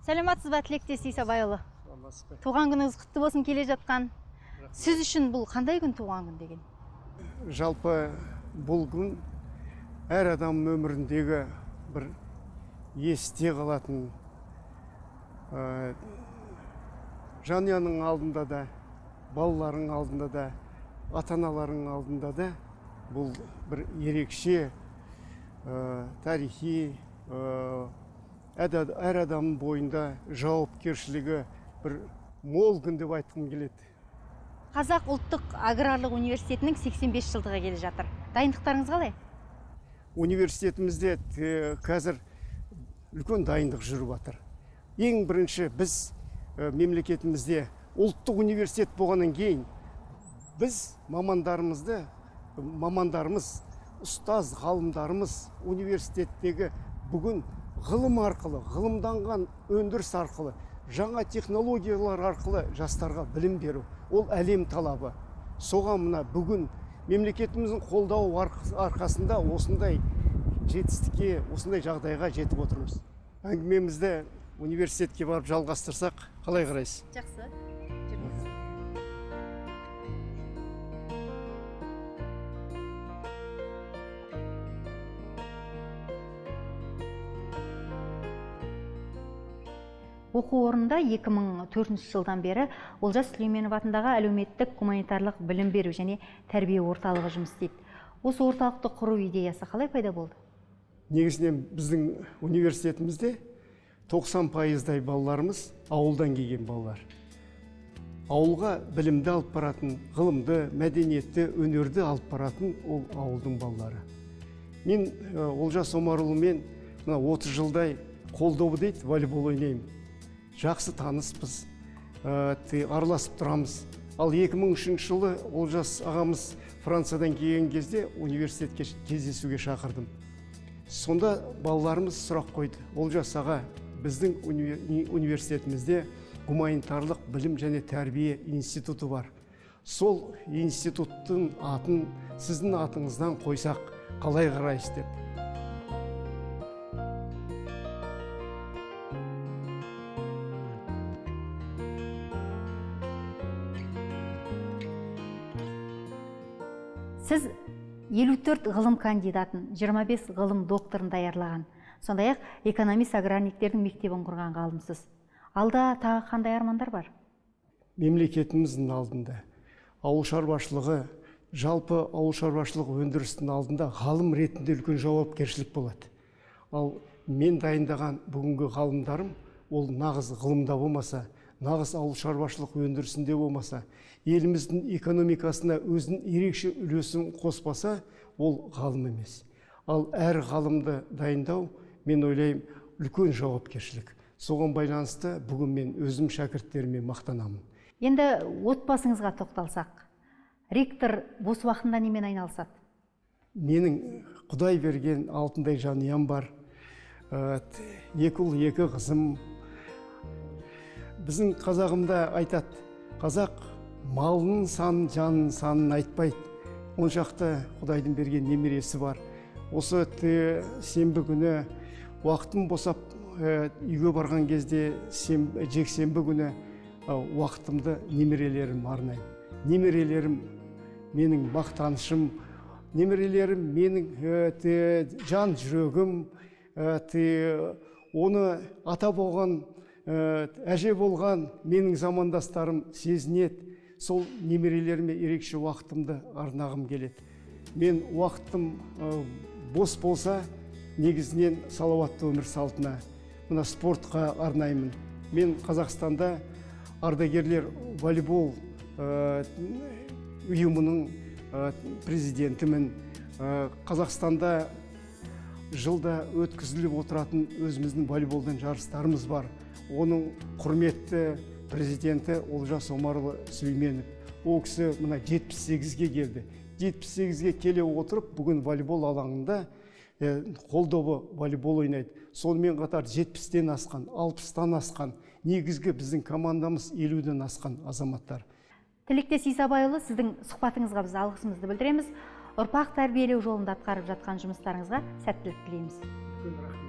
Сәлеметсіз бе, Тілектес Исабайұлы? Саламатсыз ба? Туған күніңіз құтты болсын келе жатқан. Сіз үшін бұл қандай күн, туған күн деген? Жалпы бұл күн әр адамның өміріндегі бір есте қалатын, жанұяның алдында да, балаларың алдында да, ата-аналарың алдында да бұл бір ерекше тарихи, әр адамның бойында жауапкершілігі бір мол күн деп айтқым келеді. Қазақ ұлттық аграрлық университетінің 85 жылдығы келе жатыр. Дайындықтарыңыз қалай? Университетімізде қазір үлкен дайындық жүріп жатыр. Ең бірінші біз мемлекетімізде ұлттық университет болғаннан кейін біз мамандарымыз, ұстаз ғалымдарымыз университеттегі бүгін ғылым арқылы, ғылымданған өндіріс арқылы, жаңа технологиялар арқылы жастарға білім беру, ол әлем талабы. Соған мына бүгін мемлекетіміздің қолдауы арқасында осындай жетістікке, осындай жағдайға жетіп отырмыз. Әңгімемізді университетке барып жалғастырсақ, қалай қарайсыз? Жақсы. Жүріңіз. Оқу орнында 2004 жылдан бері Олжас Сүлейменов атындағы әлеуметтік гуманитарлық білім беру және тәрбие орталығы жұмыс істейді. Осы орталықты құру идеясы қалай пайда болды? Негізінен біздің университетімізде 90%-дай балаларымыз ауылдан келген балалар. Ауылға білімді алып баратын, ғылымды, мәдениетті, өнерді алып баратын ол ауылдың балалары. Мен Олжас Омарұлымен мына 30 жылдай қол добы дейді, волейбол ойнаймын. Жақсы таныспыз, араласып тұрамыз. Ал 2003 жылы Олжас ағамыз Франциядан келген кезде университетке кездесуге шақырдым. Сонда балаларымыз сұрақ қойды. Олжас аға, біздің университетімізде гуманитарлық білім және тәрбие институты бар. Сол институттың атын сіздің атыңыздан қойсақ, қалай қарайсыз деп. Сіз 54 ғылым кандидатын, 25 ғылым докторын даярлаған. Сондай-ақ экономист-аграрниктердің мектебін құрған ғалымсыз. Алда тағы қандай армандар бар? Мемлекетіміздің алдында ауыл шаруашылығы, жалпы ауыл шаруашылығы өндірісінің алдында ғалым ретінде үлкен жауапкершілік болады. Ал мен дайындаған бүгінгі ғалымдарым ол нағыз ғылымда болмаса, нағыз ауыл шаруашылық өндірісінде болмаса, еліміздің экономикасына өзінің ерекше үлесін қоспаса, ол ғалым емес. Ал әр ғалымды дайындау, мен ойлаймын, үлкен жауапкершілік. Соған байланысты бүгін мен өзім шәкірттеріме мақтанамын. Енді отбасыңызға тоқталсақ, ректор бос уақытында немен айналысады? Менің Құдай берген алтындай жанұям бар. Екі ұл, екі қызым. Біздің қазағымда айтады, қазақ малының санын, жанының санын айтпайды. Он шақты Құдайдың берген немересі бар. Осы сенбі күні уақытым босап, үйге барған кезде жексенбі күні уақытымды немерелерім арнаймын. Немерелерім менің мақтанышым, немерелерім менің жан жүрегім, оны ата болған, әже болған менің замандастарым сезінеді. Сол немерелеріме ерекше уақытымды арнағым келеді. Мен уақытым бос болса, негізінен салауатты өмір салтына, мына спортқа арнаймын. Мен Қазақстанда ардагерлер волейбол ұйымының президентімін. Қазақстанда жылда өткізіліп отыратын өзіміздің волейболдан жарыстарымыз бар. Оның құрметті президенті Олжас Омарұлы Сүлейменов. Ол кісі мына 78-ге келді. 78-ге келе отырып, бүгін волейбол алаңында қол добы волейбол ойнайды. Сонымен қатар 70-тен асқан, 60-тан асқан, негізгі біздің командамыз 50-ден асқан азаматтар. Тілектес Исабайұлы, сіздің сұхбатыңызға біз алғысымызды білдіреміз. Ұрпақ тәрбиелеу жолында атқарып жатқан жұмыстарыңызға сәттілік тілейміз. Үлкен рахмет.